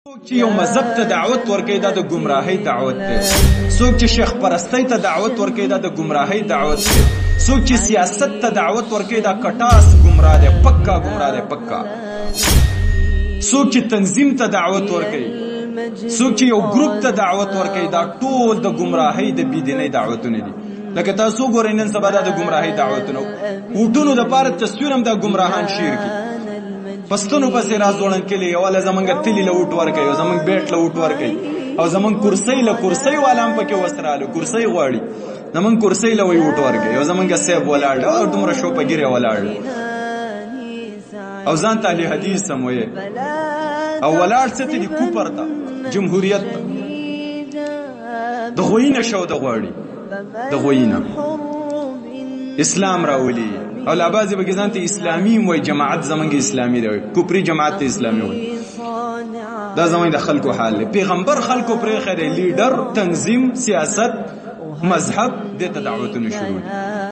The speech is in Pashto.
څوک چې یو مذهب ته دعوت ورکوي، دا د ګمراهۍ دعوت دی. څوک چې شیخ پرستۍ ته دعوت ورکوي، دا د ګمراهۍ دعوت دی. څوک چې سیاست ته دعوت ورکوي، دا کټاس ګمراه دی، پکا ګمراه دی، پکا. څوک چې تنظیم ته دعوت ورکوي، څوک چې یو ګروپ ته دعوت ورکوي، دا ټول د ګمراهۍ، د بيدینۍ دعوتونه دي. لکه تاسو ګورئ نن سبا دا د ګمراهۍ دعوتونه، وټونو د پاره تصویر هم دا ګمراهان شیر کی، پستونو پسې راځوړن کلی. یو له زمونږ تلی له وټ ورکوي او زمونږ بیټ له وټ ورکوي او زمونږ کرسۍ له، کرسۍ والا هم پکې وسراله، کرسۍ غواړي، زمونږ کرسۍ له وی وټ ورکوي او زمونږ سیب ولاړ او دومره شو په ګیره ولاړ او ځان ته اهل حدیث سم وایي او ولاړ څه ته دي؟ کوپر ته، جمهوریت ته، د غوینه شو د غواړي، د غوینه اسلام راولي. او لا بعضې به ځان ته اسلامي وای، جماعت زمونږ اسلامي دی، کوپری جماعت ته اسلامي وای. دا زمونږ د خلکو حال دی. پیغمبر خلکو پرېښی دی، لیډر، تنظیم، سیاست، مذهب، دې ته دعوتونه شروع دي.